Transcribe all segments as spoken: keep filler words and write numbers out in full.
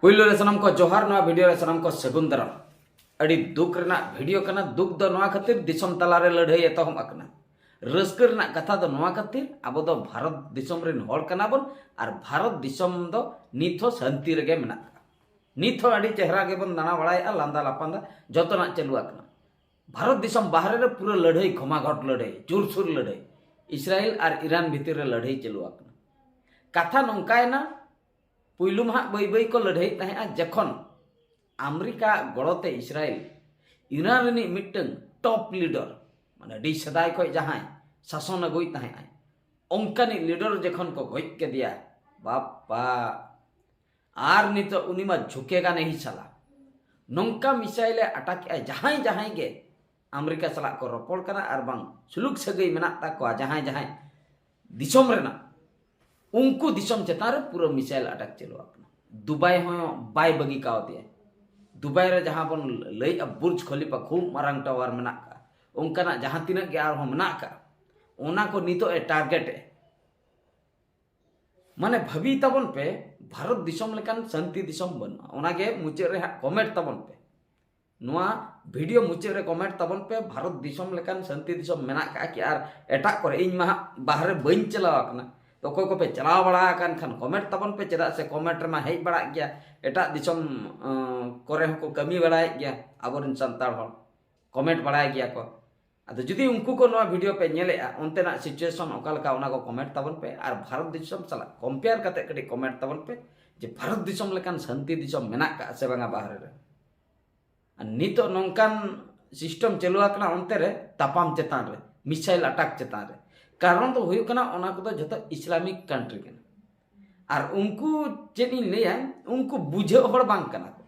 ᱯᱩᱭᱞᱩ ᱨᱮ ᱥᱟᱱᱟᱢ ᱠᱚ ᱡᱚᱦᱟᱨ, ᱱᱚᱣᱟ ᱵᱷᱤᱰᱤᱭᱳ ᱨᱮ ᱥᱟᱱᱟᱢ ᱠᱚ ᱥᱟᱹᱜᱩᱱ ᱫᱟᱨᱟᱢ᱾ ᱟᱹᱰᱤ ᱫᱩᱠ ᱨᱮᱱᱟᱜ ᱵᱷᱤᱰᱤᱭᱳ ᱠᱟᱱᱟ᱾ ᱫᱩᱠ ᱫᱚ ᱱᱚᱣᱟ ᱠᱷᱟᱹᱛᱤᱨ ᱫᱤᱥᱚᱢ ᱛᱟᱞᱟᱨᱮ ᱞᱟᱹᱲᱦᱟᱹᱭ ᱮᱛᱚᱦᱚᱵ ᱟᱠᱟᱱᱟ᱾ ᱨᱟᱹᱥᱠᱟᱹ ᱨᱮᱱᱟᱜ ᱠᱟᱛᱷᱟ ᱫᱚ ᱱᱚᱣᱟ ᱠᱷᱟᱹᱛᱤᱨ ᱟᱵᱚ ᱫᱚ ᱵᱷᱟᱨᱚᱛ ᱫᱤᱥᱚᱢ ᱨᱮᱱ ᱦᱚᱲ ᱠᱟᱱᱟ ᱵᱚᱱ ᱟᱨ ᱵᱷᱟᱨᱚᱛ ᱫᱤᱥᱚᱢ ᱫᱚ ᱱᱤᱛ ᱦᱚᱸ ᱥᱟᱹᱱᱛᱤ ᱨᱮᱜᱮ ᱢᱮᱱᱟᱜ ᱟᱠᱟᱫᱟ᱾ ᱱᱤᱛ ᱦᱚᱸ ᱟᱹᱰᱤ ᱪᱮᱦᱨᱟ ᱜᱮᱵᱚᱱ ᱫᱟᱬᱟ ᱵᱟᱲᱟᱭᱮᱫᱼᱟ, ᱞᱟᱸᱫᱟ ᱞᱟᱯᱟᱱᱫᱟ ᱡᱚᱛᱚᱱᱟᱜ ᱪᱟᱹᱞᱩ ᱟᱠᱟᱱᱟ᱾ ᱵᱷᱟᱨᱚᱛ ᱫᱤᱥᱚᱢ ᱵᱟᱦᱨᱮ ᱨᱮ ᱯᱩᱨᱟᱹ ᱞᱟᱹᱲᱦᱟᱹᱭ, ᱜᱷᱚᱢᱟᱜᱷᱚᱴ ᱞᱟᱹᱲᱦᱟᱹᱭ, ᱡᱳᱨᱥᱳᱨ ᱞᱟᱹᱲᱦᱟᱹᱭ, ᱤᱥᱨᱟᱭᱮᱞ ᱟᱨ ᱤᱨᱟᱱ ᱵᱷᱤᱛᱤᱨ ᱨᱮ ᱞᱟᱹᱲᱦᱟᱹᱭ ᱪᱟᱹᱞᱩ ᱟᱠᱟᱱᱟ᱾ ᱠᱟᱛᱷᱟ ᱱᱚᱝᱠᱟᱭᱮᱱᱟ, ᱯᱩᱭᱞᱩ ᱢᱟ ᱦᱟᱸᱜ ᱵᱟᱹᱭ ᱵᱟᱹᱭ ᱠᱚ ᱞᱟᱹᱲᱦᱟᱹᱭᱮᱫ ᱛᱟᱦᱮᱸᱜᱼᱟ, ᱡᱚᱠᱷᱚᱱ ᱟᱢᱮᱨᱤᱠᱟ ᱜᱚᱲᱚᱛᱮ ᱤᱥᱨᱟᱭᱮᱞ ᱤᱨᱟᱱ ᱨᱤᱱᱤᱡ ᱢᱤᱫᱴᱟᱝ ᱴᱚᱯ ᱞᱤᱰᱟᱨ, ᱢᱟᱱᱮ ᱟᱹᱰᱤ ᱥᱮᱫᱟᱭ ᱠᱷᱚᱱ ᱡᱟᱦᱟᱸᱭ ᱥᱟᱥᱚᱱ ᱟᱹᱜᱩᱭᱮᱫ ᱛᱟᱦᱮᱸᱜᱼᱟᱭ, ᱚᱱᱠᱟᱱᱤᱡ ᱞᱤᱰᱟᱨ ᱡᱚᱠᱷᱚᱱ ᱠᱚ ᱜᱚᱡ ᱠᱮᱫᱮᱭᱟ, ᱵᱟᱯᱯᱟ, ᱟᱨ ᱱᱤᱛᱚᱜ ᱩᱱᱤ ᱢᱟ ᱡᱷᱩᱠᱮᱜᱟ ᱱᱟᱦᱤ ᱥᱟᱞᱟ᱾ ᱱᱚᱝᱠᱟ ᱢᱤᱥᱟᱭᱤᱞ ᱮ ᱟᱴᱟᱠ ᱮᱜᱼᱟ, ᱡᱟᱦᱟᱸᱭ ᱡᱟᱦᱟᱸᱭ ᱜᱮ ᱟᱢᱮᱨᱤᱠᱟ ᱥᱟᱞᱟᱜ ᱠᱚ ᱨᱚᱯᱚᱲ ᱠᱟᱱᱟ ᱟᱨ ᱵᱟᱝ ᱥᱩᱞᱩᱠ ᱥᱟᱹᱜᱟᱹᱭ ᱢᱮᱱᱟᱜ ᱛᱟᱠᱚᱣᱟ ᱡᱟᱦᱟᱸᱭ ᱡᱟᱦᱟᱸᱭ ᱫᱤᱥᱚᱢ ᱨᱮᱱᱟᱜ, ᱩᱱᱠᱩ ᱫᱤᱥᱚᱢ ᱪᱮᱛᱟᱱ ᱨᱮ ᱯᱩᱨᱟᱹ ᱢᱤᱥᱟᱭᱤᱞ ᱟᱴᱟᱠ ᱪᱟᱹᱞᱩ ᱟᱠᱟᱱᱟ᱾ ᱫᱩᱵᱟᱭ ᱦᱚᱸ ᱵᱟᱭ ᱵᱟᱹᱜᱤ ᱠᱟᱣᱫᱮᱭᱟ᱾ ᱫᱩᱵᱟᱭ ᱨᱮ ᱡᱟᱦᱟᱸ ᱵᱚᱱ ᱞᱟᱹᱭᱮᱜᱼᱟ ᱵᱩᱨᱡᱽ ᱠᱷᱚᱞᱤᱯᱟ, ᱠᱷᱩᱵ ᱢᱟᱨᱟᱝ ᱴᱟᱣᱟᱨ ᱢᱮᱱᱟᱜ ᱠᱟᱜᱼᱟ, ᱚᱱᱠᱟᱱᱟᱜ ᱡᱟᱦᱟᱸ ᱛᱤᱱᱟᱹᱜ ᱜᱮ ᱟᱨᱦᱚᱸ ᱢᱮᱱᱟᱜ ᱠᱟᱜᱼᱟ, ᱚᱱᱟ ᱠᱚ ᱱᱤᱛᱚᱜ ᱮ ᱴᱟᱨᱜᱮᱴ ᱮ᱾ ᱢᱟᱱᱮ ᱵᱷᱟᱹᱵᱤ ᱛᱟᱵᱚᱱ ᱯᱮ, ᱵᱷᱟᱨᱚᱛ ᱫᱤᱥᱚᱢ ᱞᱮᱠᱟᱱ ᱥᱟᱹᱱᱛᱤ ᱫᱤᱥᱚᱢ ᱵᱟᱹᱱᱩᱜᱼᱟ᱾ ᱚᱱᱟᱜᱮ ᱢᱩᱪᱟᱹᱫ ᱨᱮ ᱦᱟᱸᱜ ᱠᱚᱢᱮᱱᱴ ᱛᱟᱵᱚᱱ ᱯᱮ᱾ ᱱᱚᱣᱟ ᱵᱷᱤᱰᱤᱭᱳ ᱢᱩᱪᱟᱹᱫ ᱨᱮ ᱠᱚᱢᱮᱱᱴ ᱛᱟᱵᱚᱱ ᱯᱮ, ᱵᱷᱟᱨᱚᱛ ᱫᱤᱥᱚᱢ ᱞᱮᱠᱟᱱ ᱥᱟᱹᱱᱛᱤ ᱫᱤᱥᱚᱢ ᱢᱮᱱᱟᱜ ᱠᱟᱜᱼᱟ ᱠᱤ? ᱟᱨ ᱮᱴᱟᱜ ᱠᱚᱨᱮ, ᱤᱧ ᱢᱟ ᱦᱟᱸᱜ ᱵᱟᱦᱨᱮ ᱵᱟᱹᱧ ᱪᱟᱞᱟᱣ ᱟᱠᱟᱱᱟ, ᱛᱚ ᱚᱠᱚᱭ ᱠᱚᱯᱮ ᱪᱟᱞᱟᱣ ᱵᱟᱲᱟ ᱟᱠᱟᱱ ᱠᱷᱟᱱ ᱠᱚᱢᱮᱱᱴ ᱛᱟᱵᱚᱱ ᱯᱮ, ᱪᱮᱫᱟᱜ ᱥᱮ ᱠᱚᱢᱮᱱᱴ ᱨᱮᱢᱟ ᱦᱮᱡ ᱵᱟᱲᱟᱜ ᱜᱮᱭᱟ ᱮᱴᱟᱜ ᱫᱤᱥᱚᱢ ᱟᱸ, ᱠᱚᱨᱮ ᱦᱚᱸᱠᱚ ᱠᱟᱹᱢᱤ ᱵᱟᱲᱟᱭᱮᱫ ᱜᱮᱭᱟ ᱟᱵᱚᱨᱮᱱ ᱥᱟᱱᱛᱟᱲ ᱦᱚᱲ, ᱠᱚᱢᱮᱱᱴ ᱵᱟᱲᱟᱭ ᱜᱮᱭᱟ ᱠᱚ᱾ ᱟᱫᱚ ᱡᱩᱫᱤ ᱩᱱᱠᱩ ᱠᱚ ᱱᱚᱣᱟ ᱵᱷᱤᱰᱤᱭᱳ ᱯᱮ ᱧᱮᱞᱮᱜᱼᱟ, ᱚᱱᱛᱮᱱᱟᱜ ᱥᱤᱪᱩᱭᱮᱥᱚᱱ ᱚᱠᱟ ᱞᱮᱠᱟ, ᱚᱱᱟ ᱠᱚ ᱠᱚᱢᱮᱱᱴ ᱛᱟᱵᱚᱱ ᱯᱮ᱾ ᱟᱨ ᱵᱷᱟᱨᱚᱛ ᱫᱤᱥᱚᱢ ᱥᱟᱞᱟᱜ ᱠᱚᱢᱯᱮᱭᱟᱨ ᱠᱟᱛᱮ ᱠᱟᱹᱴᱤᱡ ᱠᱚᱢᱮᱱᱴ ᱛᱟᱵᱚᱱ ᱯᱮ ᱡᱮ ᱵᱷᱟᱨᱚᱛ ᱫᱤᱥᱚᱢ ᱞᱮᱠᱟᱱ ᱥᱟᱹᱱᱛᱤ ᱫᱤᱥᱚᱢ ᱢᱮᱱᱟᱜ ᱠᱟᱜᱼᱟ ᱥᱮ ᱵᱟᱝᱟ ᱵᱟᱦᱨᱮ ᱨᱮ᱾ ᱟᱨ ᱱᱤᱛᱚᱜ ᱱᱚᱝᱠᱟᱱ ᱥᱤᱥᱴᱮᱢ ᱪᱟᱹᱞᱩ ᱟᱠᱟᱱᱟ ᱚᱱᱛᱮ ᱨᱮ, ᱛᱟᱯᱟᱢ ᱪᱮᱛᱟᱱ ᱨᱮ, ᱢᱤᱥᱟᱭᱤᱞ ᱟᱴᱟᱠ ᱪᱮᱛᱟᱱ ᱨᱮ᱾ ᱠᱟᱨᱚᱱ ᱫᱚ ᱦᱩᱭᱩᱜ ᱠᱟᱱᱟ, ᱚᱱᱟ ᱠᱚᱫᱚ ᱡᱷᱚᱛᱚ ᱤᱥᱞᱟᱢᱤᱠ ᱠᱟᱱᱴᱨᱤ ᱠᱟᱱᱟ᱾ ᱟᱨ ᱩᱱᱠᱩ, ᱪᱮᱫ ᱤᱧ ᱞᱟᱹᱭᱟ, ᱩᱱᱠᱩ ᱵᱩᱡᱷᱟᱹᱜ ᱦᱚᱲ ᱵᱟᱝ ᱠᱟᱱᱟ ᱠᱚ᱾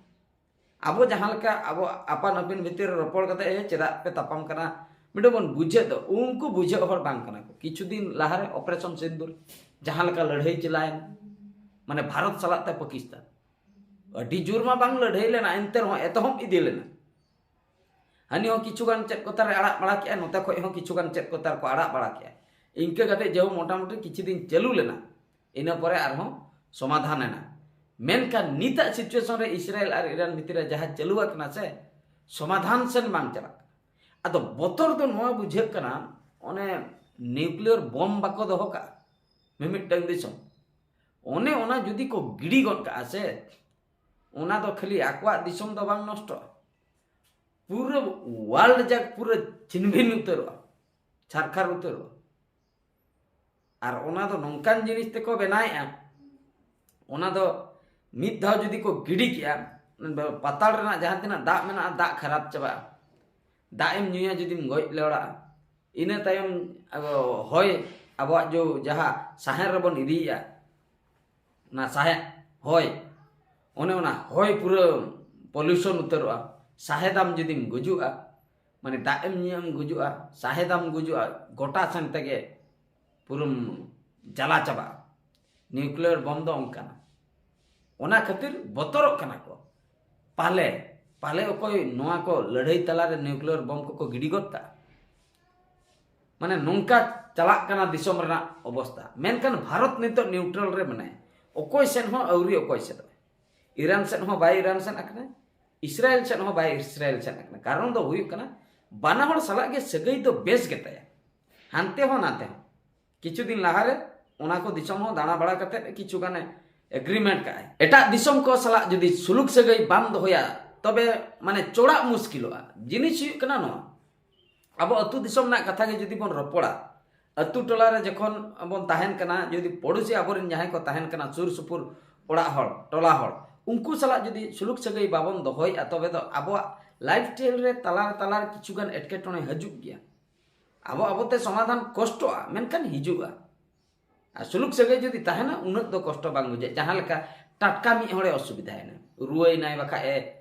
ᱟᱵᱚ ᱡᱟᱦᱟᱸ ᱞᱮᱠᱟ ᱟᱵᱚ ᱟᱯᱟᱱ ᱟᱹᱯᱤᱱ ᱵᱷᱤᱛᱤᱨ ᱨᱮ ᱨᱚᱯᱚᱲ ᱠᱟᱛᱮ, "ᱮ, ᱪᱮᱫᱟᱜ ᱯᱮ ᱛᱟᱯᱟᱢ ᱠᱟᱱᱟ?" ᱢᱤᱫᱴᱟᱝ ᱵᱚᱱ ᱵᱩᱡᱷᱟᱹᱜ ᱫᱚ, ᱩᱱᱠᱩ ᱵᱩᱡᱷᱟᱹᱜ ᱦᱚᱲ ᱵᱟᱝ ᱠᱟᱱᱟ ᱠᱚ᱾ ᱠᱤᱪᱷᱩ ᱫᱤᱱ ᱞᱟᱦᱟᱨᱮ ᱚᱯᱟᱨᱮᱥᱚᱱ ᱥᱤᱱᱫᱩᱨ ᱡᱟᱦᱟᱸ ᱞᱮᱠᱟ ᱞᱟᱹᱲᱦᱟᱹᱭ ᱪᱟᱞᱟᱣᱮᱱ, ᱢᱟᱱᱮ ᱵᱷᱟᱨᱚᱛ ᱥᱟᱞᱟᱜ ᱛᱮ ᱯᱟᱠᱤᱥᱛᱟᱱ, ᱟᱹᱰᱤ ᱡᱳᱨ ᱢᱟ ᱵᱟᱝ ᱞᱟᱹᱲᱦᱟᱹᱭ ᱞᱮᱱᱟ, ᱮᱱᱛᱮ ᱨᱮᱦᱚᱸ ᱮᱛᱚᱦᱚᱵ ᱤᱫᱤ ᱞᱮᱱᱟ᱾ ᱦᱟᱹᱱᱤ ᱦᱚᱸ ᱠᱤᱪᱷᱩ ᱜᱟᱱ ᱪᱮᱫ ᱠᱚᱛᱟᱨᱮ ᱟᱲᱟᱜ ᱵᱟᱲᱟ ᱠᱮᱜᱼᱟ, ᱱᱚᱛᱮ ᱠᱷᱚᱡ ᱦᱚᱸ ᱠᱤᱪᱷᱩ ᱜᱟᱱ ᱪᱮᱫ ᱠᱚᱛᱟᱨ ᱠᱚ ᱟᱲᱟᱜ ᱵᱟᱲᱟ ᱠᱮᱜᱼᱟ᱾ ᱤᱱᱠᱟᱹ ᱠᱟᱛᱮ ᱡᱮᱦᱳ ᱢᱚᱴᱟᱢᱩᱴᱤ ᱠᱤᱪᱷᱩ ᱫᱤᱱ ᱪᱟᱹᱞᱩ ᱞᱮᱱᱟ, ᱤᱱᱟᱹ ᱯᱚᱨᱮ ᱟᱨᱦᱚᱸ ᱥᱚᱢᱟᱫᱷᱟᱱ ᱮᱱᱟ᱾ ᱢᱮᱱᱠᱷᱟᱱ ᱱᱤᱛᱟᱜ ᱥᱤᱪᱩᱭᱮᱥᱚᱱ ᱨᱮ ᱤᱥᱨᱟᱭᱮᱞ ᱟᱨ ᱤᱨᱟᱱ ᱵᱷᱤᱛᱤᱨ ᱨᱮ ᱡᱟᱦᱟᱸ ᱪᱟᱹᱞᱩ ᱟᱠᱟᱱᱟ ᱥᱮ, ᱥᱚᱢᱟᱫᱷᱟᱱ ᱥᱮᱱ ᱵᱟᱝ ᱪᱟᱞᱟᱜ ᱠᱟᱱᱟ᱾ ᱟᱫᱚ ᱵᱚᱛᱚᱨ ᱫᱚ ᱱᱚᱣᱟ ᱵᱩᱡᱷᱟᱹᱜ ᱠᱟᱱᱟ, ᱚᱱᱮ ᱱᱤᱭᱩᱠᱞᱤᱭᱟᱨ ᱵᱚᱢ ᱵᱟᱠᱚ ᱫᱚᱦᱚ ᱠᱟᱜᱼᱟ ᱢᱤᱢᱤᱫᱴᱟᱝ ᱫᱤᱥᱚᱢ, ᱚᱱᱮ ᱚᱱᱟ ᱡᱩᱫᱤ ᱠᱚ ᱜᱤᱰᱤ ᱜᱚᱫ ᱠᱟᱜᱼᱟ ᱥᱮ, ᱚᱱᱟ ᱫᱚ ᱠᱷᱟᱹᱞᱤ ᱟᱠᱚᱣᱟᱜ ᱫᱤᱥᱚᱢ ᱫᱚ ᱵᱟᱝ ᱱᱚᱥᱴᱚᱜᱼᱟ, ᱯᱩᱨᱟᱹ ᱣᱟᱨᱞᱰ ᱡᱟᱠ ᱯᱩᱨᱟᱹ ᱪᱷᱤᱱᱵᱷᱤᱱ ᱩᱛᱟᱹᱨᱚᱜᱼᱟ, ᱪᱷᱟᱨᱠᱷᱟᱨ ᱩᱛᱟᱹᱨᱚᱜᱼᱟ᱾ ᱟᱨ ᱚᱱᱟ ᱫᱚ ᱱᱚᱝᱠᱟᱱ ᱡᱤᱱᱤᱥ ᱛᱮᱠᱚ ᱵᱮᱱᱟᱣᱮᱫᱼᱟ, ᱚᱱᱟ ᱫᱚ ᱢᱤᱫ ᱫᱷᱟᱣ ᱡᱩᱫᱤ ᱠᱚ ᱜᱤᱰᱤ ᱠᱮᱜᱼᱟ, ᱯᱟᱛᱟᱞ ᱨᱮᱱᱟᱜ ᱡᱟᱦᱟᱸ ᱛᱤᱱᱟᱹᱜ ᱫᱟᱜ ᱢᱮᱱᱟᱜᱼᱟ, ᱫᱟᱜ ᱠᱷᱟᱨᱟᱯ ᱪᱟᱵᱟᱜᱼᱟ᱾ ᱫᱟᱜ ᱮᱢ ᱧᱩᱭᱟ ᱡᱩᱫᱤᱢ ᱜᱚᱡ ᱞᱮᱣᱲᱟᱜᱼᱟ, ᱤᱱᱟᱹ ᱛᱟᱭᱚᱢ ᱟᱵᱚ ᱦᱚᱭ, ᱟᱵᱚᱣᱟᱜ ᱡᱚ ᱡᱟᱦᱟᱸ ᱥᱟᱦᱮᱫ ᱨᱮᱵᱚᱱ ᱤᱫᱤᱭᱮᱫᱼᱟ, ᱚᱱᱟ ᱥᱟᱦᱮᱫ ᱦᱚᱭ, ᱚᱱᱮ ᱚᱱᱟ ᱦᱚᱭ ᱯᱩᱨᱟᱹ ᱯᱚᱞᱤᱭᱩᱥᱚᱱ ᱩᱛᱟᱹᱨᱚᱜᱼᱟ᱾ ᱥᱟᱦᱮᱫᱟᱢ ᱡᱩᱫᱤᱢ ᱜᱩᱡᱩᱜᱼᱟ, ᱢᱟᱱᱮ ᱫᱟᱜ ᱮᱢ ᱧᱩᱭᱟᱢ ᱜᱩᱡᱩᱜᱼᱟ, ᱥᱟᱦᱮᱫᱟᱢ ᱜᱩᱡᱩᱜᱼᱟ, ᱜᱚᱴᱟ ᱥᱮᱱ ᱛᱮᱜᱮ ᱯᱩᱨᱟᱹᱢ ᱡᱟᱞᱟ ᱪᱟᱵᱟᱜᱼᱟ᱾ ᱱᱤᱭᱩᱠᱞᱤᱭᱟᱨ ᱵᱚᱢ ᱫᱚ ᱚᱱᱠᱟᱱᱟ᱾ ᱚᱱᱟ ᱠᱷᱟᱹᱛᱤᱨ ᱵᱚᱛᱚᱨᱚᱜ ᱠᱟᱱᱟ ᱠᱚ᱾ ᱯᱟᱞᱮ, ᱯᱟᱞᱮ ᱚᱠᱚᱭ ᱱᱚᱣᱟ ᱠᱚ ᱞᱟᱹᱲᱦᱟᱹᱭ ᱛᱟᱞᱟᱨᱮ ᱱᱤᱭᱩᱠᱞᱤᱭᱟᱨ ᱵᱚᱢ ᱠᱚᱠᱚ ᱜᱤᱰᱤ ᱜᱚᱫ ᱠᱟᱜᱼᱟ᱾ ᱢᱟᱱᱮ ᱱᱚᱝᱠᱟ ᱪᱟᱞᱟᱜ ᱠᱟᱱᱟ ᱫᱤᱥᱚᱢ ᱨᱮᱱᱟᱜ ᱚᱵᱚᱥᱛᱟ᱾ ᱢᱮᱱᱠᱷᱟᱱ ᱵᱷᱟᱨᱚᱛ ᱱᱤᱛᱚᱜ ᱱᱤᱭᱩᱴᱨᱟᱞ ᱨᱮ ᱢᱮᱱᱟᱭᱟ, ᱚᱠᱚᱭ ᱥᱮᱫ ᱦᱚᱸ ᱟᱹᱣᱨᱤ ᱚᱠᱚᱭ ᱥᱮᱫᱚᱜ᱾ ᱤᱨᱟᱱ ᱥᱮᱫ ᱦᱚᱸ ᱵᱟᱭ ᱤᱨᱟᱱ ᱥᱮᱫ ᱟᱠᱟᱱᱟ, ᱤᱥᱨᱟᱭᱮᱞ ᱥᱮᱫ ᱦᱚᱸ ᱵᱟᱭ ᱤᱥᱨᱟᱭᱮᱞ ᱥᱮᱫ ᱟᱠᱟᱱᱟ᱾ ᱠᱟᱨᱚᱱ ᱫᱚ ᱦᱩᱭᱩᱜ ᱠᱟᱱᱟ, ᱵᱟᱱᱟ ᱦᱚᱲ ᱥᱟᱞᱟᱜ ᱜᱮ ᱥᱟᱹᱜᱟᱹᱭ ᱫᱚ ᱵᱮᱥ ᱜᱮᱛᱟᱭᱟ, ᱦᱟᱱᱛᱮ ᱦᱚᱸ ᱱᱟᱛᱮ ᱦᱚᱸ᱾ ᱠᱤᱪᱷᱩ ᱫᱤᱱ ᱞᱟᱦᱟᱨᱮ ᱚᱱᱟ ᱠᱚ ᱫᱤᱥᱚᱢ ᱦᱚᱸ ᱫᱟᱬᱟ ᱵᱟᱲᱟ ᱠᱟᱛᱮ ᱠᱤᱪᱷᱩ ᱜᱟᱱᱮ ᱮᱜᱽᱨᱤᱢᱮᱱᱴ ᱠᱟᱜᱼᱟᱭ᱾ ᱮᱴᱟᱜ ᱫᱤᱥᱚᱢ ᱠᱚ ᱥᱟᱞᱟᱜ ᱡᱩᱫᱤ ᱥᱩᱞᱩᱠ ᱥᱟᱹᱜᱟᱹᱭ ᱵᱟᱢ ᱫᱚᱦᱚᱭᱟ, ᱛᱚᱵᱮ ᱢᱟᱱᱮ ᱪᱚᱲᱟᱜ ᱢᱩᱥᱠᱤᱞᱚᱜᱼᱟ᱾ ᱡᱤᱱᱤᱥ ᱦᱩᱭᱩᱜ ᱠᱟᱱᱟ ᱱᱚᱣᱟ, ᱟᱵᱚ ᱟᱹᱛᱩ ᱫᱤᱥᱚᱢ ᱨᱮᱱᱟᱜ ᱠᱟᱛᱷᱟ ᱜᱮ ᱡᱩᱫᱤ ᱵᱚᱱ ᱨᱚᱯᱚᱲᱟ, ᱟᱹᱛᱩ ᱴᱚᱞᱟ ᱨᱮ ᱡᱚᱠᱷᱚᱱ ᱵᱚᱱ ᱛᱟᱦᱮᱱ ᱠᱟᱱᱟ, ᱡᱩᱫᱤ ᱯᱚᱲᱚᱥᱤ ᱟᱵᱚᱨᱮᱱ ᱡᱟᱦᱟᱸᱭ ᱠᱚ ᱛᱟᱦᱮᱱ ᱠᱟᱱᱟ, ᱥᱩᱨ ᱥᱩᱯᱩᱨ ᱚᱲᱟᱜ ᱦᱚᱲ, ᱴᱚᱞᱟ ᱦᱚᱲ, ᱩᱱᱠᱩ ᱥᱟᱞᱟᱜ ᱡᱩᱫᱤ ᱥᱩᱞᱩᱠ ᱥᱟᱹᱜᱟᱹᱭ ᱵᱟᱵᱚᱱ ᱫᱚᱦᱚᱭᱮᱫᱼᱟ, ᱛᱚᱵᱮ ᱫᱚ ᱟᱵᱚᱣᱟᱜ ᱞᱟᱭᱤᱯᱷ ᱥᱴᱟᱭᱤᱞ ᱨᱮ ᱛᱟᱞᱟ ᱛᱟᱞᱟ ᱨᱮ ᱠᱤᱪᱷᱩ ᱜᱟᱱ ᱮᱴᱠᱮᱴᱚᱬᱮ ᱦᱤᱡᱩᱜ ᱜᱮᱭᱟ᱾ ᱟᱵᱚ ᱟᱵᱚᱛᱮ ᱥᱚᱢᱟᱫᱷᱟᱱ ᱠᱚᱥᱴᱚᱜᱼᱟ, ᱢᱮᱱᱠᱷᱟᱱ ᱦᱤᱡᱩᱜᱼᱟ᱾ ᱟᱨ ᱥᱩᱞᱩᱠ ᱥᱟᱹᱜᱟᱹᱭ ᱡᱩᱫᱤ ᱛᱟᱦᱮᱱᱟ, ᱩᱱᱟᱹᱜ ᱫᱚ ᱠᱚᱥᱴᱚ ᱵᱟᱝ ᱵᱩᱡᱷᱟᱹᱜᱼᱟ᱾ ᱡᱟᱦᱟᱸ ᱞᱮᱠᱟ ᱴᱟᱴᱠᱟ ᱢᱤᱫ ᱦᱚᱲᱮ ᱚᱥᱩᱵᱤᱫᱷᱟᱭᱮᱱᱟ, ᱨᱩᱣᱟᱹᱭᱮᱱᱟᱭ, ᱵᱟᱠᱷᱟᱡ ᱮ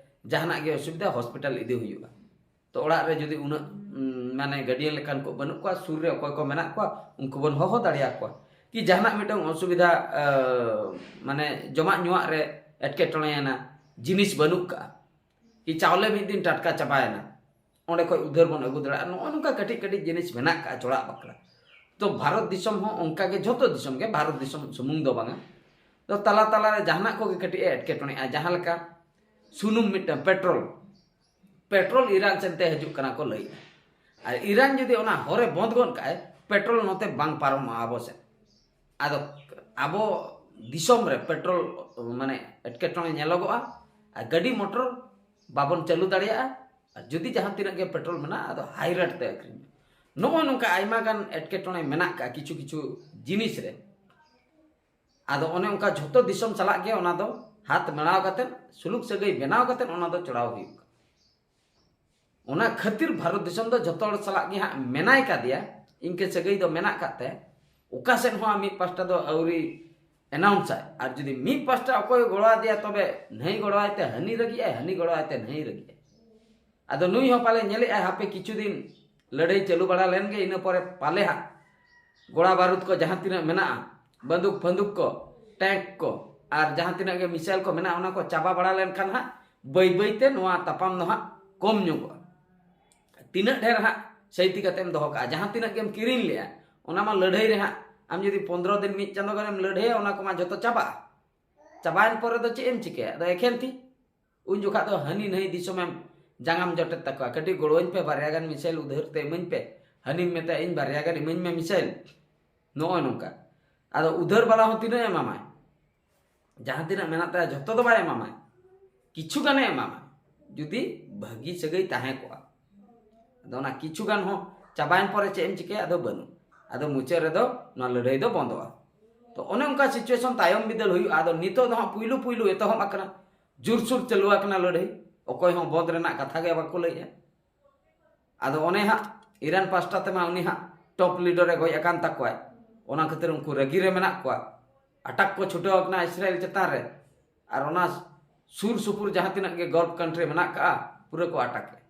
ᱡᱟᱦᱟᱱᱟᱜ ᱜᱮ ᱚᱥᱩᱵᱤᱫᱷᱟ, ᱦᱚᱥᱯᱤᱴᱟᱞ ᱤᱫᱤ ᱦᱩᱭᱩᱜᱼᱟ᱾ ᱛᱚ ᱚᱲᱟᱜ ᱨᱮ ᱡᱩᱫᱤ ᱩᱱᱟᱹᱜ, ᱩᱢ, ᱢᱟᱱᱮ ᱜᱟᱨᱰᱤᱭᱟᱱ ᱞᱮᱠᱟᱱ ᱠᱚ ᱵᱟᱹᱱᱩᱜ ᱠᱚᱣᱟ, ᱥᱩᱨ ᱨᱮ ᱚᱠᱚᱭ ᱠᱚ ᱢᱮᱱᱟᱜ ᱠᱚᱣᱟ, ᱩᱱᱠᱩ ᱵᱚᱱ ᱦᱚᱦᱚ ᱫᱟᱲᱮᱭᱟᱠᱚᱣᱟ᱾ ᱠᱤ ᱡᱟᱦᱟᱱᱟᱜ ᱢᱤᱫᱴᱟᱝ ᱚᱥᱩᱵᱤᱫᱷᱟ, ᱮ, ᱢᱟᱱᱮ ᱡᱚᱢᱟᱜ ᱧᱩᱣᱟᱜ ᱨᱮ ᱮᱴᱠᱮᱴᱚᱬᱮᱭᱮᱱᱟ, ᱡᱤᱱᱤᱥ ᱵᱟᱹᱱᱩᱜ ᱠᱟᱜᱼᱟ, ᱠᱤ ᱪᱟᱣᱞᱮ ᱢᱤᱫ ᱫᱤᱱ ᱴᱟᱴᱠᱟ ᱪᱟᱵᱟᱭᱮᱱᱟ, ᱚᱸᱰᱮ ᱠᱷᱚᱡ ᱩᱫᱷᱟᱹᱨ ᱵᱚᱱ ᱟᱹᱜᱩ ᱫᱟᱲᱮᱭᱟᱜᱼᱟ᱾ ᱱᱚᱜᱼᱚ ᱱᱚᱝᱠᱟ ᱠᱟᱹᱴᱤᱡ ᱠᱟᱹᱴᱤᱡ ᱡᱤᱱᱤᱥ ᱢᱮᱱᱟᱜ ᱠᱟᱜᱼᱟ ᱪᱚᱲᱟᱜ ᱵᱟᱠᱷᱨᱟ᱾ ᱛᱚ ᱵᱷᱟᱨᱚᱛ ᱫᱤᱥᱚᱢ ᱦᱚᱸ ᱚᱱᱠᱟ ᱜᱮ, ᱡᱷᱚᱛᱚ ᱫᱤᱥᱚᱢ ᱜᱮ, ᱵᱷᱟᱨᱚᱛ ᱫᱤᱥᱚᱢ ᱥᱩᱢᱩᱝ ᱫᱚ ᱵᱟᱝᱟ, ᱛᱚ ᱛᱟᱞᱟ ᱛᱟᱞᱟᱨᱮ ᱡᱟᱦᱟᱱᱟᱜ ᱠᱚᱜᱮ ᱠᱟᱹᱴᱤᱡ ᱮ ᱮᱴᱠᱮᱴᱚᱬᱮᱜᱼᱟ, ᱡᱟᱦᱟᱸ ᱞᱮᱠᱟ ᱥᱩᱱᱩᱢ ᱢᱤᱫᱴᱟᱝ ᱯᱮᱴᱨᱳᱞ, ᱯᱮᱴᱨᱳᱞ ᱤᱨᱟᱱ ᱥᱮᱱ ᱛᱮ ᱦᱤᱡᱩᱜ ᱠᱟᱱᱟ ᱠᱚ ᱞᱟᱹᱭᱮᱜᱼᱟ᱾ ᱟᱨ ᱤᱨᱟᱱ ᱡᱩᱫᱤ ᱚᱱᱟ ᱦᱚᱨᱮ ᱵᱚᱸᱫ ᱜᱚᱫ ᱠᱟᱜᱼᱟᱭ, ᱯᱮᱴᱨᱳᱞ ᱱᱚᱛᱮ ᱵᱟᱝ ᱯᱟᱨᱚᱢᱚᱜᱼᱟ ᱟᱵᱚ ᱥᱮᱫ᱾ ᱟᱫᱚ ᱟᱵᱚ ᱫᱤᱥᱚᱢ ᱨᱮ ᱯᱮᱴᱨᱳᱞ ᱢᱟᱱᱮ ᱮᱴᱠᱮᱴᱚᱬᱮ ᱧᱮᱞᱚᱜᱚᱜᱼᱟ, ᱟᱨ ᱜᱟᱹᱰᱤ ᱢᱚᱴᱚᱨ ᱵᱟᱵᱚᱱ ᱪᱟᱹᱞᱩ ᱫᱟᱲᱮᱭᱟᱜᱼᱟ᱾ ᱟᱨ ᱡᱩᱫᱤ ᱡᱟᱦᱟᱸ ᱛᱤᱱᱟᱹᱜ ᱜᱮ ᱯᱮᱴᱨᱳᱞ ᱢᱮᱱᱟᱜᱼᱟ, ᱟᱫᱚ ᱦᱟᱭ ᱨᱮᱴ ᱛᱮ ᱟᱹᱠᱷᱨᱤᱧ᱾ ᱱᱚᱜᱼᱚᱭ ᱱᱚᱝᱠᱟ ᱟᱭᱢᱟ ᱜᱟᱱ ᱮᱴᱠᱮᱴᱚᱬᱮ ᱢᱮᱱᱟᱜ ᱠᱟᱜᱼᱟ ᱠᱤᱪᱷᱩ ᱠᱤᱪᱷᱩ ᱡᱤᱱᱤᱥ ᱨᱮ᱾ ᱟᱫᱚ ᱚᱱᱮ ᱚᱱᱠᱟ ᱡᱷᱚᱛᱚ ᱫᱤᱥᱚᱢ ᱥᱟᱞᱟᱜ ᱜᱮ ᱚᱱᱟ ᱫᱚ ᱦᱟᱛ ᱢᱮᱲᱟᱣ ᱠᱟᱛᱮᱫ, ᱥᱩᱞᱩᱠ ᱥᱟᱹᱜᱟᱹᱭ ᱵᱮᱱᱟᱣ ᱠᱟᱛᱮᱫ ᱚᱱᱟ ᱫᱚ ᱪᱚᱲᱟᱣ ᱦᱩᱭᱩᱜ ᱠᱟᱱᱟ᱾ ᱚᱱᱟ ᱠᱷᱟᱹᱛᱤᱨ ᱵᱷᱟᱨᱚᱛ ᱫᱤᱥᱚᱢ ᱫᱚ ᱡᱷᱚᱛᱚ ᱦᱚᱲ ᱥᱟᱞᱟᱜ ᱜᱮ ᱦᱟᱸᱜ ᱢᱮᱱᱟᱭ ᱠᱟᱫᱮᱭᱟ, ᱤᱱᱠᱟᱹ ᱥᱟᱹᱜᱟᱹᱭ ᱫᱚ ᱢᱮᱱᱟᱜ ᱠᱟᱫ ᱛᱟᱭᱟ᱾ ᱚᱠᱟ ᱥᱮᱫ ᱦᱚᱸ ᱢᱤᱫ ᱯᱟᱥᱴᱟ ᱫᱚ ᱟᱹᱣᱨᱤ ᱮᱱᱟᱣᱩᱱᱥᱟᱭ᱾ ᱟᱨ ᱡᱩᱫᱤ ᱢᱤᱫ ᱯᱟᱥᱴᱟ ᱚᱠᱚᱭ ᱜᱚᱲᱚ ᱟᱫᱮᱭᱟ, ᱛᱚᱵᱮ ᱱᱟᱹᱭ ᱜᱚᱲᱚᱣᱟᱭ ᱛᱮ ᱦᱟᱹᱱᱤ ᱨᱟᱹᱜᱤᱜᱼᱟᱭ, ᱦᱟᱹᱱᱤ ᱜᱚᱲᱚᱣᱟᱭ ᱛᱮ ᱱᱟᱹᱭ ᱨᱟᱹᱜᱤᱜᱼᱟᱭ᱾ ᱟᱫᱚ ᱱᱩᱭ ᱦᱚᱸ ᱯᱟᱞᱮ ᱧᱮᱞᱮᱜᱼᱟᱭ, ᱦᱟᱯᱮ ᱠᱤᱪᱷᱩ ᱫᱤᱱ ᱞᱟᱹᱲᱦᱟᱹᱭ ᱪᱟᱹᱞᱩ ᱵᱟᱲᱟ ᱞᱮᱱ ᱜᱮ, ᱤᱱᱟᱹ ᱯᱚᱨᱮ ᱯᱟᱞᱮ ᱦᱟᱸᱜ ᱜᱚᱲᱟ ᱵᱟᱹᱨᱩᱫ ᱠᱚ ᱡᱟᱦᱟᱸ ᱛᱤᱱᱟᱹᱜ ᱢᱮᱱᱟᱜᱼᱟ, ᱵᱟᱹᱱᱫᱩᱠ ᱯᱷᱟᱹᱱᱫᱩᱠ ᱠᱚ, ᱴᱮᱝᱠ ᱠᱚ, ᱟᱨ ᱡᱟᱦᱟᱸ ᱛᱤᱱᱟᱹᱜ ᱜᱮ ᱢᱤᱥᱟᱭᱤᱞ ᱠᱚ ᱢᱮᱱᱟᱜᱼᱟ, ᱚᱱᱟ ᱠᱚ ᱪᱟᱵᱟ ᱵᱟᱲᱟ ᱞᱮᱱᱠᱷᱟᱱ ᱦᱟᱸᱜ ᱵᱟᱹᱭ ᱵᱟᱹᱭ ᱛᱮ ᱱᱚᱣᱟ ᱛᱟᱯᱟᱢ ᱫᱚ ᱦᱟᱸᱜ ᱠᱚᱢ ᱧᱚᱜᱚᱜᱼᱟ᱾ ᱛᱤᱱᱟᱹᱜ ᱰᱷᱮᱨ ᱦᱟᱸᱜ ᱥᱟᱹᱭᱛᱤ ᱠᱟᱛᱮᱢ ᱫᱚᱦᱚ ᱠᱟᱜᱼᱟ, ᱡᱟᱦᱟᱸ ᱛᱤᱱᱟᱹᱜ ᱜᱮᱢ ᱠᱤᱨᱤᱧ ᱞᱮᱜᱼᱟ, ᱚᱱᱟ ᱢᱟ ᱞᱟᱹᱲᱦᱟᱹᱭ ᱨᱮ ᱦᱟᱸᱜ ᱟᱢ ᱡᱩᱫᱤ ᱯᱚᱱᱫᱽᱨᱚ ᱫᱤᱱ ᱢᱤᱫ ᱪᱟᱸᱫᱚ ᱜᱟᱱᱮᱢ ᱞᱟᱹᱲᱦᱟᱹᱭᱟ, ᱚᱱᱟ ᱠᱚᱢᱟ ᱡᱷᱚᱛᱚ ᱪᱟᱵᱟᱜᱼᱟ᱾ ᱪᱟᱵᱟᱭᱮᱱ ᱯᱚᱨᱮ ᱫᱚ ᱪᱮᱫ ᱮᱢ ᱪᱤᱠᱟᱹᱭᱟ? ᱟᱫᱚ ᱮᱠᱷᱮᱱ ᱛᱤ᱾ ᱩᱱ ᱡᱚᱠᱷᱟᱜ ᱫᱚ ᱦᱟᱹᱱᱤ ᱱᱟᱹᱭ ᱫᱤᱥᱚᱢᱮᱢ ᱡᱟᱸᱜᱟᱢ ᱡᱚᱴᱮᱫ ᱛᱟᱠᱚᱣᱟ, "ᱠᱟᱹᱴᱤᱡ ᱜᱚᱲᱚᱣᱟᱹᱧ ᱯᱮ, ᱵᱟᱨᱭᱟ ᱜᱟᱱ ᱢᱤᱥᱟᱭᱤᱞ ᱩᱫᱷᱟᱹᱨ ᱛᱮ ᱤᱢᱟᱹᱧ ᱯᱮ", ᱦᱟᱹᱱᱤᱢ ᱢᱮᱛᱟᱭᱟ, "ᱤᱧ ᱵᱟᱨᱭᱟ ᱜᱟᱱ ᱤᱢᱟᱹᱧ ᱢᱮ ᱢᱤᱥᱟᱭᱤᱞ", ᱱᱚᱜᱼᱚᱭ ᱱᱚᱝᱠᱟ᱾ ᱟᱫᱚ ᱩᱫᱷᱟᱹᱨ ᱵᱟᱞᱟ ᱦᱚᱸ ᱛᱤᱱᱟᱹᱜ ᱮ ᱮᱢᱟᱢᱟᱭ? ᱡᱟᱦᱟᱸ ᱛᱤᱱᱟᱹᱜ ᱢᱮᱱᱟᱜ ᱛᱟᱭᱟ ᱡᱷᱚᱛᱚ ᱫᱚ ᱵᱟᱭ ᱮᱢᱟᱢᱟᱭ, ᱠᱤᱪᱷᱩ ᱜᱟᱱᱮ ᱮᱢᱟᱢᱟ, ᱡᱩᱫᱤ ᱵᱷᱟᱹᱜᱤ ᱥᱟᱹᱜᱟᱹᱭ ᱛᱟᱦᱮᱸ ᱠᱚᱜᱼᱟ᱾ ᱟᱫᱚ ᱚᱱᱟ ᱠᱤᱪᱷᱩ ᱜᱟᱱ ᱦᱚᱸ ᱪᱟᱵᱟᱭᱮᱱ ᱯᱚᱨᱮ ᱪᱮᱫ ᱮᱢ ᱪᱤᱠᱟᱹᱭᱟ? ᱟᱫᱚ ᱵᱟᱹᱱᱩᱜ᱾ ᱟᱫᱚ ᱢᱩᱪᱟᱹᱫ ᱨᱮᱫᱚ ᱱᱚᱣᱟ ᱞᱟᱹᱲᱦᱟᱹᱭ ᱫᱚ ᱵᱚᱱᱫᱚᱜᱼᱟ᱾ ᱛᱚ ᱚᱱᱮ ᱚᱱᱠᱟ situation ᱛᱟᱭᱚᱢ ᱵᱤᱫᱟᱹᱞ ᱦᱩᱭᱩᱜᱼᱟ᱾ ᱟᱫᱚ ᱱᱤᱛᱚᱜ ᱫᱚ ᱦᱟᱸᱜ ᱯᱩᱭᱞᱩ ᱯᱩᱭᱞᱩ ᱮᱛᱚᱦᱚᱵ ᱟᱠᱟᱱᱟ, ᱡᱳᱨᱥᱳᱨ ᱪᱟᱹᱞᱩ ᱟᱠᱟᱱᱟ ᱞᱟᱹᱲᱦᱟᱹᱭ, ᱚᱠᱚᱭ ᱦᱚᱸ ᱵᱚᱱᱫ ᱨᱮᱱᱟᱜ ᱠᱟᱛᱷᱟ ᱜᱮ ᱵᱟᱠᱚ ᱞᱟᱹᱭᱮᱜᱼᱟ᱾ ᱟᱫᱚ ᱚᱱᱮ ᱦᱟᱸᱜ ᱤᱨᱟᱱ ᱯᱟᱥᱴᱟ ᱛᱮᱢᱟ ᱩᱱᱤ ᱦᱟᱸᱜ top leader ᱮ ᱜᱚᱡ ᱟᱠᱟᱱ ᱛᱟᱠᱚᱣᱟᱭ, ᱚᱱᱟ ᱠᱷᱟᱹᱛᱤᱨ ᱩᱱᱠᱩ ᱨᱟᱹᱜᱤ ᱨᱮ ᱢᱮᱱᱟᱜ ᱠᱚᱣᱟ᱾ ᱟᱴᱟᱠ ᱠᱚ ᱪᱷᱩᱴᱟᱹᱣ ᱟᱠᱟᱱᱟ ᱤᱥᱨᱟᱭᱮᱞ ᱪᱮᱛᱟᱱ ᱨᱮ, ᱟᱨ ᱚᱱᱟ ᱥᱩᱨ ᱥᱩᱯᱩᱨ ᱡᱟᱦᱟᱸ ᱛᱤᱱᱟᱹᱜ ᱜᱮ Gulf country ᱢᱮᱱᱟᱜ ᱠᱟᱜᱼᱟ, ᱯᱩᱨᱟᱹ ᱠᱚ ᱟᱴᱟᱠ ᱮᱫ᱾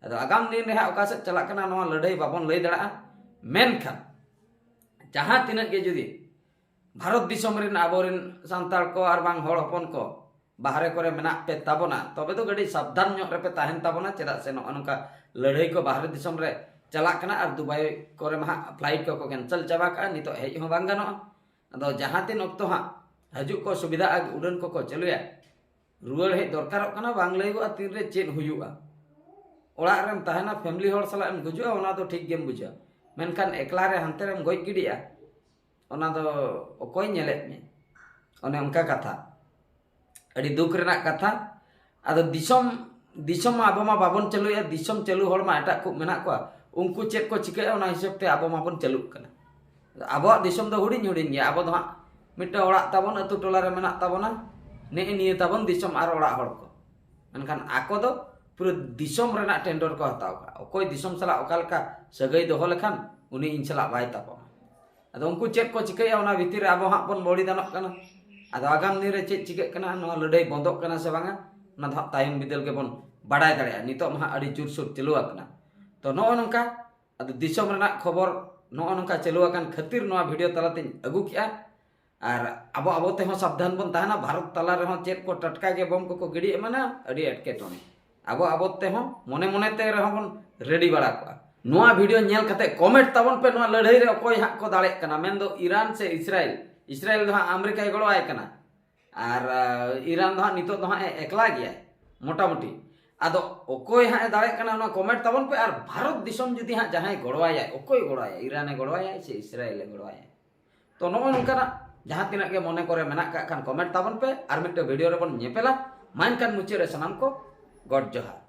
ᱟᱫᱚ ᱟᱜᱟᱢ ᱫᱤᱱ ᱨᱮ ᱦᱟᱸᱜ ᱚᱠᱟ ᱥᱮᱫ ᱪᱟᱞᱟᱜ ᱠᱟᱱᱟ, ᱱᱚᱣᱟ ᱞᱟᱹᱲᱦᱟᱹᱭ ᱵᱟᱵᱚᱱ ᱞᱟᱹᱭ ᱫᱟᱲᱮᱭᱟᱜᱼᱟ᱾ ᱢᱮᱱᱠᱷᱟᱱ ᱡᱟᱦᱟᱸ ᱛᱤᱱᱟᱹᱜ ᱜᱮ ᱡᱩᱫᱤ ᱵᱷᱟᱨᱚᱛ ᱫᱤᱥᱚᱢ ᱨᱮᱱ ᱟᱵᱚᱨᱮᱱ ᱥᱟᱱᱛᱟᱲ ᱠᱚ ᱟᱨ ᱵᱟᱝ ᱦᱚᱲ ᱦᱚᱯᱚᱱ ᱠᱚ ᱵᱟᱦᱨᱮ ᱠᱚᱨᱮ ᱢᱮᱱᱟᱜ ᱯᱮ ᱛᱟᱵᱚᱱᱟ, ᱛᱚᱵᱮ ᱫᱚ ᱠᱟᱹᱴᱤᱡ ᱥᱟᱵᱫᱷᱟᱱ ᱧᱚᱜ ᱨᱮᱯᱮ ᱛᱟᱦᱮᱱ ᱛᱟᱵᱚᱱᱟ᱾ ᱪᱮᱫᱟᱜ ᱥᱮ ᱱᱚᱜᱼᱚ ᱱᱚᱝᱠᱟ ᱞᱟᱹᱲᱦᱟᱹᱭ ᱠᱚ ᱵᱟᱦᱨᱮ ᱫᱤᱥᱚᱢ ᱨᱮ ᱪᱟᱞᱟᱜ ᱠᱟᱱᱟ, ᱟᱨ ᱫᱩᱵᱟᱭ ᱠᱚᱨᱮ ᱢᱟ ᱦᱟᱸᱜ flight ᱠᱚᱠᱚ cancel ᱪᱟᱵᱟ ᱠᱟᱜᱼᱟ, ᱱᱤᱛᱚᱜ ᱦᱮᱡ ᱦᱚᱸ ᱵᱟᱝ ᱜᱟᱱᱚᱜᱼᱟ᱾ ᱟᱫᱚ ᱡᱟᱦᱟᱸ ᱛᱤᱱ ᱚᱠᱛᱚ ᱦᱟᱸᱜ ᱦᱤᱡᱩᱜ ᱠᱚ ᱥᱩᱵᱤᱫᱷᱟ ᱟᱨ ᱩᱰᱟᱹᱱ ᱠᱚᱠᱚ ᱪᱟᱹᱞᱩᱭᱟ, ᱨᱩᱣᱟᱹᱲ ᱦᱮᱡ ᱫᱚᱨᱠᱟᱨᱚᱜ ᱠᱟᱱᱟ, ᱵᱟᱝ ᱞᱟᱹᱭᱚᱜᱼᱟ ᱛᱤᱱᱨᱮ ᱪᱮᱫ ᱦᱩᱭᱩᱜᱼᱟ᱾ ᱚᱲᱟᱜ ᱨᱮᱢ ᱛᱟᱦᱮᱱᱟ, ᱯᱷᱮᱢᱤᱞᱤ ᱦᱚᱲ ᱥᱟᱞᱟᱜ ᱮᱢ ᱜᱩᱡᱩᱜᱼᱟ, ᱚᱱᱟ ᱫᱚ ᱴᱷᱤᱠ ᱜᱮᱢ ᱵᱩᱡᱷᱟᱹᱣᱟ, ᱢᱮᱱᱠᱷᱟᱱ ᱮᱠᱞᱟ ᱨᱮ ᱦᱟᱱᱛᱮ ᱨᱮᱢ ᱜᱚᱡ ᱜᱤᱰᱤᱜᱼᱟ, ᱚᱱᱟ ᱫᱚ ᱚᱠᱚᱭ ᱧᱮᱞᱮᱫ ᱢᱮ? ᱚᱱᱮ ᱚᱱᱠᱟ ᱠᱟᱛᱷᱟ, ᱟᱹᱰᱤ ᱫᱩᱠ ᱨᱮᱱᱟᱜ ᱠᱟᱛᱷᱟ᱾ ᱟᱫᱚ ᱫᱤᱥᱚᱢ ᱫᱤᱥᱚᱢ ᱢᱟ ᱟᱵᱚ ᱢᱟ ᱵᱟᱵᱚᱱ ᱪᱟᱹᱞᱩᱭᱟ, ᱫᱤᱥᱚᱢ ᱪᱟᱹᱞᱩ ᱦᱚᱲ ᱢᱟ ᱮᱴᱟᱜ ᱠᱚ ᱢᱮᱱᱟᱜ ᱠᱚᱣᱟ, ᱩᱱᱠᱩ ᱪᱮᱫ ᱠᱚ ᱪᱤᱠᱟᱹᱭᱟ ᱚᱱᱟ ᱦᱤᱥᱟᱹᱵ ᱛᱮ ᱟᱵᱚ ᱢᱟᱵᱚᱱ ᱪᱟᱹᱞᱩᱜ ᱠᱟᱱᱟ᱾ ᱟᱵᱚᱣᱟᱜ ᱫᱤᱥᱚᱢ ᱫᱚ ᱦᱩᱰᱤᱧ ᱦᱩᱰᱤᱧ ᱜᱮᱭᱟ, ᱟᱵᱚ ᱫᱚ ᱦᱟᱸᱜ ᱢᱤᱫᱴᱟᱝ ᱚᱲᱟᱜ ᱛᱟᱵᱚᱱ, ᱟᱹᱛᱩ ᱴᱚᱞᱟ ᱨᱮ ᱢᱮᱱᱟᱜ ᱛᱟᱵᱚᱱᱟ, ᱱᱮᱜᱼᱮ ᱱᱤᱭᱟᱹ ᱛᱟᱵᱚᱱ ᱫᱤᱥᱚᱢ ᱟᱨ ᱚᱲᱟᱜ ᱦᱚᱲ ᱠᱚ, ᱢᱮᱱᱠᱷᱟᱱ ᱟᱠᱚ ᱫᱚ ᱯᱩᱨᱟᱹ ᱫᱤᱥᱚᱢ ᱨᱮᱱᱟᱜ ᱴᱮᱱᱰᱚᱨ ᱠᱚ ᱦᱟᱛᱟᱣ ᱠᱟᱜᱼᱟ᱾ ᱚᱠᱚᱭ ᱫᱤᱥᱚᱢ ᱥᱟᱞᱟᱜ ᱚᱠᱟ ᱞᱮᱠᱟ ᱥᱟᱹᱜᱟᱹᱭ ᱫᱚᱦᱚ ᱞᱮᱠᱷᱟᱱ ᱩᱱᱤ ᱤᱧ ᱥᱟᱞᱟᱜ ᱵᱟᱭ ᱛᱟᱯᱟᱢᱟ᱾ ᱟᱫᱚ ᱩᱱᱠᱩ ᱪᱮᱫ ᱠᱚ ᱪᱤᱠᱟᱹᱭᱟ ᱚᱱᱟ ᱵᱷᱤᱛᱤᱨ ᱨᱮ ᱟᱵᱚ ᱦᱟᱸᱜ ᱵᱚᱱ ᱵᱚᱲᱤᱫᱟᱱᱚᱜ ᱠᱟᱱᱟ᱾ ᱟᱫᱚ ᱟᱜᱟᱢ ᱫᱤᱱ ᱨᱮ ᱪᱮᱫ ᱪᱤᱠᱟᱹᱜ ᱠᱟᱱᱟ, ᱱᱚᱣᱟ ᱞᱟᱹᱲᱦᱟᱹᱭ ᱵᱚᱱᱫᱚᱜ ᱠᱟᱱᱟ ᱥᱮ ᱵᱟᱝᱟ, ᱚᱱᱟ ᱫᱚ ᱦᱟᱸᱜ ᱛᱟᱭᱚᱢ ᱵᱤᱫᱟᱹᱞ ᱜᱮᱵᱚᱱ ᱵᱟᱲᱟᱭ ᱫᱟᱲᱮᱭᱟᱜᱼᱟ᱾ ᱱᱤᱛᱚᱜ ᱢᱟ ᱦᱟᱸᱜ ᱟᱹᱰᱤ ᱡᱳᱨᱥᱳᱨ ᱪᱟᱹᱞᱩ ᱟᱠᱟᱱᱟ᱾ ᱛᱚ ᱱᱚᱜᱼᱚ ᱱᱚᱝᱠᱟ ᱟᱫᱚ ᱫᱤᱥᱚᱢ ᱨᱮᱱᱟᱜ ᱠᱷᱚᱵᱚᱨ ᱱᱚᱜᱼᱚ ᱱᱚᱝᱠᱟ ᱪᱟᱹᱞᱩ ᱟᱠᱟᱱ ᱠᱷᱟᱹᱛᱤᱨ ᱱᱚᱣᱟ ᱵᱷᱤᱰᱤᱭᱳ ᱛᱟᱞᱟᱛᱮᱧ ᱟᱹᱜᱩ ᱠᱮᱜᱼᱟ᱾ ᱟᱨ ᱟᱵᱚ ᱟᱵᱚ ᱛᱮᱦᱚᱸ ᱥᱟᱵᱫᱷᱟᱱ ᱵᱚᱱ ᱛᱟᱦᱮᱱᱟ᱾ ᱵᱷᱟᱨᱚᱛ ᱛᱟᱞᱟ ᱨᱮᱦᱚᱸ ᱪᱮᱫ ᱠᱚ ᱴᱟᱴᱠᱟ ᱜᱮ ᱵᱚᱢ ᱠᱚᱠᱚ ᱜᱤᱰᱤ ᱮᱢᱟᱱᱟ, ᱟᱹᱰᱤ ᱮᱴᱠᱮᱴᱚᱬᱮ᱾ ᱟᱵᱚ ᱟᱵᱚ ᱛᱮᱦᱚᱸ ᱢᱚᱱᱮ ᱢᱚᱱᱮ ᱛᱮ ᱨᱮᱦᱚᱸ ᱵᱚᱱ ᱨᱮᱰᱤ ᱵᱟᱲᱟ ᱠᱚᱜᱼᱟ᱾ ᱱᱚᱣᱟ ᱵᱷᱤᱰᱤᱭᱳ ᱧᱮᱞ ᱠᱟᱛᱮ ᱠᱚᱢᱮᱱᱴ ᱛᱟᱵᱚᱱ ᱯᱮ, ᱱᱚᱣᱟ ᱞᱟᱹᱲᱦᱟᱹᱭ ᱨᱮ ᱚᱠᱚᱭ ᱦᱟᱸᱜ ᱠᱚ ᱫᱟᱲᱮᱜ ᱠᱟᱱᱟ, ᱢᱮᱱᱫᱚ ᱤᱨᱟᱱ ᱥᱮ ᱤᱥᱨᱟᱭᱮᱞ᱾ ᱤᱥᱨᱟᱭᱮᱞ ᱫᱚ ᱦᱟᱸᱜ ᱟᱢᱮᱨᱤᱠᱟᱭ ᱜᱚᱲᱚᱣᱟᱭ ᱠᱟᱱᱟ, ᱟᱨ ᱟᱸ, ᱤᱨᱟᱱ ᱫᱚ ᱦᱟᱸᱜ ᱱᱤᱛᱚᱜ ᱫᱚ ᱦᱟᱸᱜ ᱮ ᱮᱠᱞᱟ ᱜᱮᱭᱟᱭ ᱢᱚᱴᱟᱢᱩᱴᱤ᱾ ᱟᱫᱚ ᱚᱠᱚᱭ ᱦᱟᱸᱜ ᱮ ᱫᱟᱲᱮᱜ ᱠᱟᱱᱟ ᱚᱱᱟ ᱠᱚᱢᱮᱱᱴ ᱛᱟᱵᱚᱱ ᱯᱮ᱾ ᱟᱨ ᱵᱷᱟᱨᱚᱛ ᱫᱤᱥᱚᱢ ᱡᱩᱫᱤ ᱦᱟᱸᱜ ᱡᱟᱦᱟᱸᱭ ᱜᱚᱲᱚᱣᱟᱭᱟᱭ, ᱚᱠᱚᱭ ᱜᱚᱲᱚᱣᱟᱭᱟᱭ? ᱤᱨᱟᱱᱮ ᱜᱚᱲᱚᱣᱟᱭᱟᱭ ᱥᱮ ᱤᱥᱨᱟᱭᱮᱞᱮ ᱜᱚᱲᱚᱣᱟᱭᱟᱭ? ᱛᱚ ᱱᱚᱜᱼᱚ ᱱᱚᱝᱠᱟᱱᱟᱜ ᱡᱟᱦᱟᱸ ᱛᱤᱱᱟᱹᱜ ᱜᱮ ᱢᱚᱱᱮ ᱠᱚᱨᱮ ᱢᱮᱱᱟᱜ ᱠᱟᱜ ᱠᱷᱟᱱ ᱠᱚᱢᱮᱱᱴ ᱛᱟᱵᱚᱱ ᱯᱮ᱾ ᱟᱨ ᱢᱤᱫᱴᱮᱱ ᱵᱷᱤᱰᱤᱭᱳ ᱨᱮᱵᱚᱱ ᱧᱮᱯᱮᱞᱟ᱾ ᱢᱟ ᱮᱱᱠᱷᱟᱱ ᱢᱩᱪᱟᱹᱫ ᱨᱮ ᱥᱟᱱᱟᱢ ᱠᱚ ᱜᱚᱰ ᱡᱚᱦᱟᱨ᱾